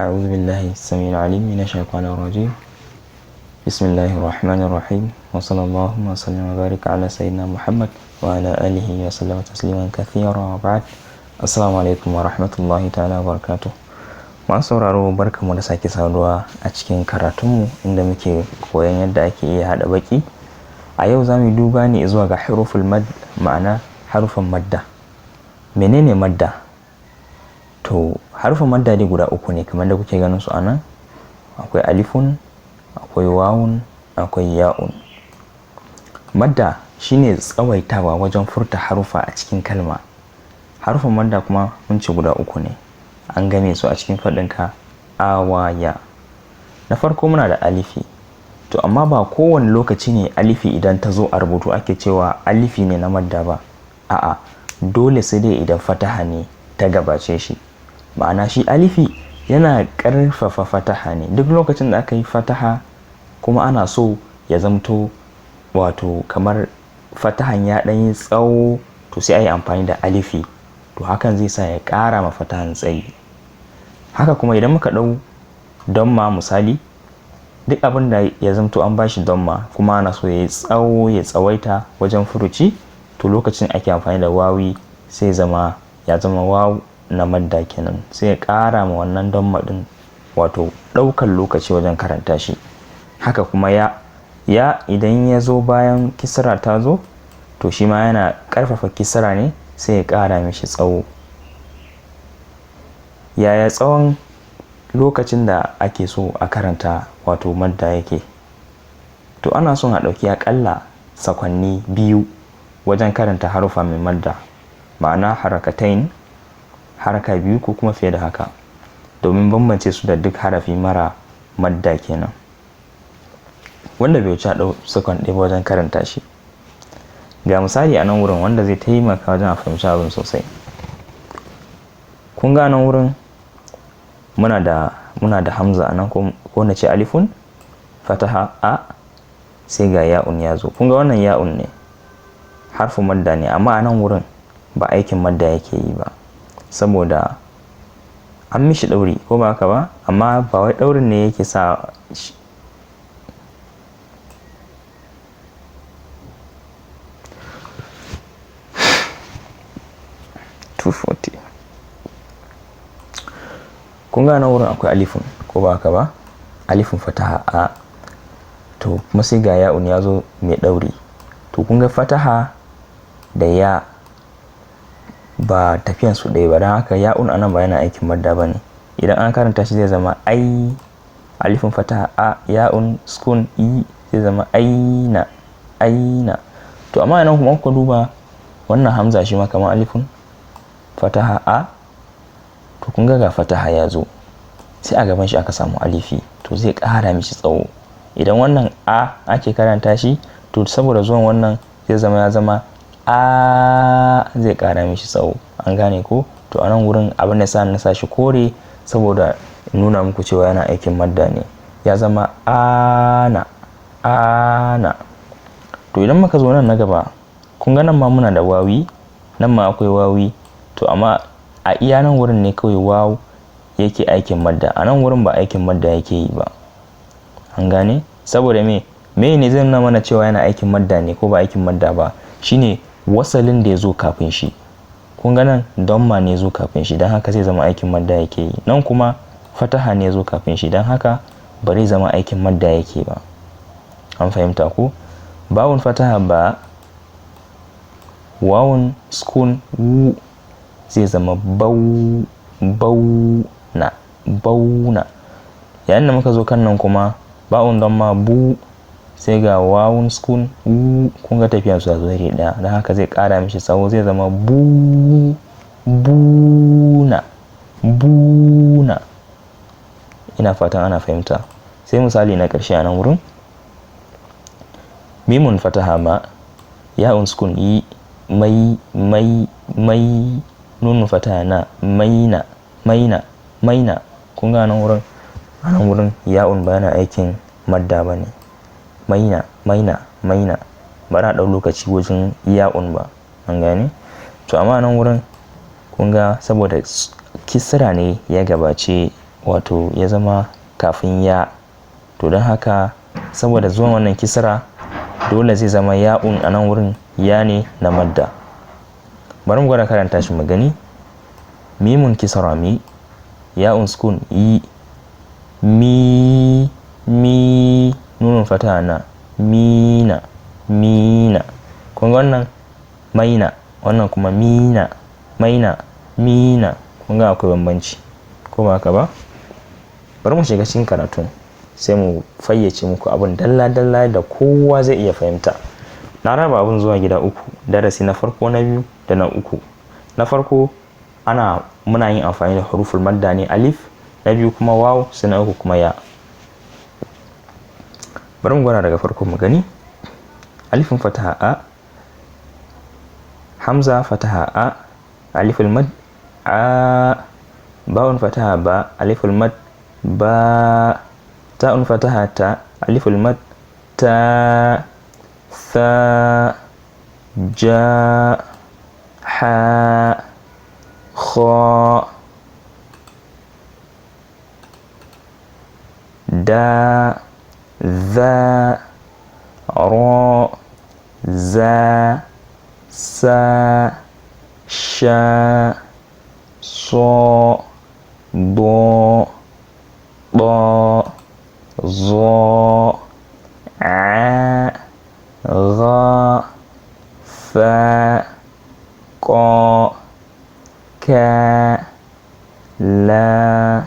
أعوذ بالله السميع العليم من الشيطان الرجيم. بسم الله الرحمن الرحيم، وصلى الله وسلم وبارك على سيدنا محمد وعلى آله وسلم تسليما كثيرا، وبعد، السلام عليكم ورحمة الله تعالى وبركاته. Masu sauraro, barkamu da sake saduwa a cikin karatunmu inda muke koyon yadda ake iya haɗa baki. A yau za mu duba ne zuwa ga huruful mad, ma'ana harufan madda. Menene madda? To, harufan madda dai guda uku ne kamar da kuke ganin su anan. Akwai alifun, akwai wawun, akwai ya'un. Madda shine tsawaitawa wajen furta harufa a cikin kalma. Harufan madda kuma mun ce guda uku ne, an game su a cikin faɗinka awaya. Na farko muna da alifi. To, amma ba kowane lokaci ne alifi idan ta zo a rubutu ake cewa alifi ne na madda ba. A'a, dole sai dai idan fataha ne ta gabace shi. Ma'ana, shi alifi yana ƙarfafa fataha ne. Duk lokacin da aka yi fataha kuma ana so ya zamto wato kamar fatahan ya ɗan yi tsawo, to sai a yi amfani da alifi. To, hakan zai sa ya ƙara ma fatahan tsayi. Haka kuma idan muka ɗau damma misali, duk abin da ya zamto an bashi damma kuma ana so ya yi tsawo, ya tsawaita wajen furuci, to lokacin ake amfani da wawi, sai zama ya zama waw na madda kenan, sai ya ƙara ma wannan damma ɗin wato ɗaukan lokaci wajen karanta shi. Haka kuma ya idan ya zo bayan kisra ta zo, to shi ma yana ƙarfafa kisra ne, sai ya ƙara mishi tsawo. Yaya tsawon lokacin da ake so a karanta wato madda yake? To, ana son a ɗauki aƙalla sakwanni 2 wajen karanta harufa mai madda, ma'ana harakatain, haraka biyu ko kuma fiye da haka, domin bambance su da duk harafi mara madda kenan, wanda bai wuce a ɗau sakon 1 ba wajen karanta shi. Ga misali a nan wurin wanda zai taimaka wajen a fahimci abin sosai. Kun ga nan wurin muna da hamza a nan, ko na ce alifun fataha a, sai ga ya'un ya zo. Kun ga wannan ya'un ne, harfin madda ne, amma a nan wurin ba aikin madda yake yi ba, saboda an mishi ɗauri, ko ba haka ba? Amma ba wai ɗaurin ne yake sa 240. Kun ga nan wurin akwai alifun, ko ba haka ba? Alifun fataha a. To, kuma sai ga ya'un ya zo mai ɗauri. To, kun ga fataha da ya ba tafiyan su ɗaya ba, don haka ya'un anan ba yana aikin madda ba ne. Idan an karanta shi zai zama ai, alifun fataha a, ya'un sukun i, zai zama aina, aina. To, amma nan kuma kuka duba wannan hamza, shi ma kamar alifun fataha a. To, kun ga fataha ya zo, sai a gaban shi aka samu alifi, to zai ƙara mishi tsawo. Idan wannan a ake karanta shi, to saboda zuwan wannan zai zama ya zama a, zai ƙara mishi tsawo. An gane ko? To, a nan wurin abin da sa na sa shi kore saboda nuna muku cewa yana aikin madda ne, ya zama ana, ana. To, idan muka zo nan na gaba, kun ga nan ma muna da wawi, nan ma akwai wawi. To, amma a iya nan wurin ne kawai waw yake aikin madda. A nan wurin ba aikin madda yake yi ba. An gane? Saboda me? Me ne zai nuna mana cewa yana aikin madda ne ko ba aikin madda ba? Shine wasalin da ya zo kafin shi. Kun ga nan damma ne zo kafin shi, don haka zai zama aikin madda yake yi. Nan kuma fataha ne zo kafin shi, don haka ba zai zama aikin madda yake ba. An fahimta ko? Bawun fataha ba, wawun sukun wu, zai zama bau, bauna, bauna. Yayin da muka zo kan nan kuma, ba'un damma bu, sai ga wawun sukun wu. Kun ga tafiyan su a zo iri ɗaya, don haka zai ƙara mishi tsawo, zai zama bu, buna, buna. Ina fatan ana fahimta. Sai misali na ƙarshe a nan wurin: mimun fataha ma, ya'un sukun yi, mai, mai, mai, nunun fataha na, maina, maina, maina. Kun ga nan wurin, a nan wurin ya'un ba yana aikin madda ba ne. Maina, maina, maina, ba na ɗau lokaci wajen ya'un ba. An gane? To, amma nan wurin kun ga saboda kisra ne ya gabace. wato ya zama kafin ya. To don haka saboda zuwan wannan kisra dole zai zama ya'un a nan wurin ya ne na madda. Bari mu gwada karanta shi mu gani. Mimun kisra mi, ya'un sukun yi, mi, mi, nunun fataha na, mina, mina. Kun ga wannan maina, wannan kuma mina, maina, mina. Kun ga akwai bambanci, ko ba haka ba? Bari mu shiga cikin karatun sai mu fayyace muku abun dalla-dalla da kowa zai iya fahimta. Na raba abun zuwa gida uku, darasi na farko, na biyu da na uku. Na farko muna yin amfani da huruful madda ne alif, na biyu kuma waw, sai na uku kuma ya. Bari mu gwada daga farko mu gani. Alifin fataha a, hamza fataha a, aliful mad a, ba'un fataha ba, aliful mad ba, ta'un fataha ta, aliful mad ta, tha, ja, ha, kha, da, za, ra, za, sa, sha, so, do, do, zo, a, gha, fa, qa, ka, la,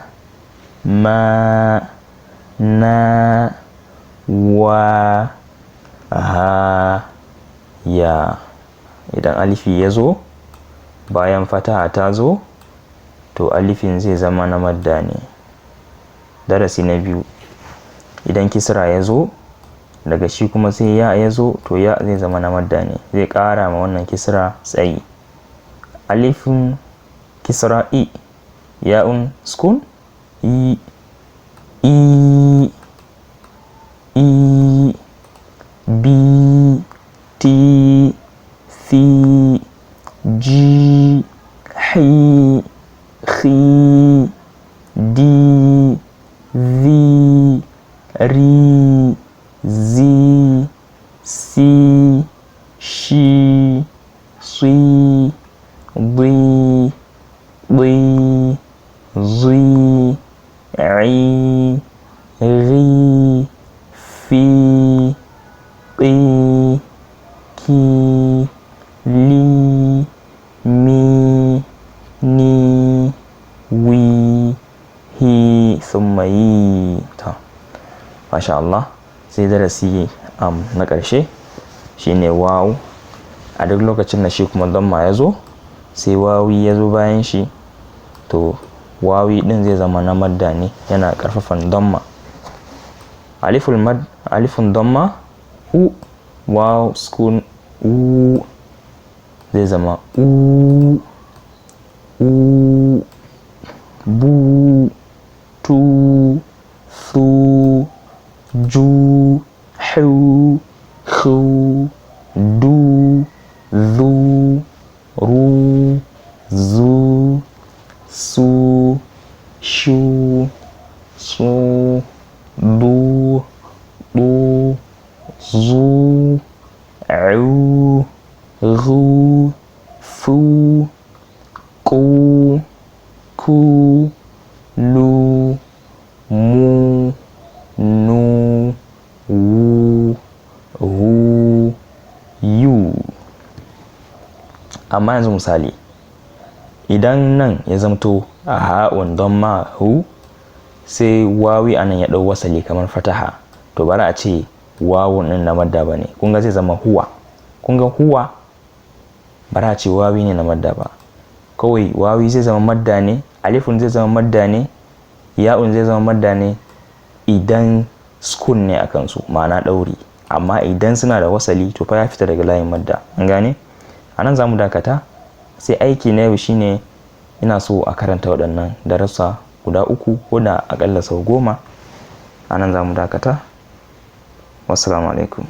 ma, na, wa, ha, ya. Idan alifi ya zo bayan fataha ta zo, to alifin zai zama na madda ne. Darasi na biyu, idan kisra ya zo daga shi kuma sai ya ya zo, to ya zai zama na madda ne, zai ƙara ma wannan kisra tsayi. Alifin kisra i, ya'un sukun i, i, i, b, t, c, g, h, h, d, v, r, z, c, sh, s, d, d, z, i, r, f, p, q, l, m, n, w, h, thumma yi. Ta, masha Allah. Sai darasi na ƙarshe shine waw. A duk lokacin da shi kuma damma ya zo sai wawi ya zo bayan shi, to wawi din zai zama na madda ne, yana ƙarfafan damma. Aliful mad, alifun damma u, waw sukun u, zai zama u, u, bu, tu, thu, ju, hu, khu, du, zu, ru, zu, su, shu, su, du, du, zu, u, ghu, fu, qu, ku, lu, mu, nu, wu, hu, yu. Amma yanzu misali, idan nan ya zamto a ha'un don ma hu, sai wawi anan ya ɗau wasali kamar fataha, to bari a ce wawun ɗin na madda ba ne. Kun ga zai zama huwa. Kun ga huwa bara a ce wawi ne na madda ba. Kawai wawi zai zama madda ne, alifun zai zama madda ne, ya'un zai zama madda ne idan sukun ne a kansu, ma'ana ɗauri. Amma idan suna da wasali to fa ya fita daga layin madda. An gane? A nan za mu dakata. Sai aiki na yau shine ina so a karanta waɗannan darussa guda uku ko da aƙalla sau 10. A nan za mu dakata. Wassalamu alaikum.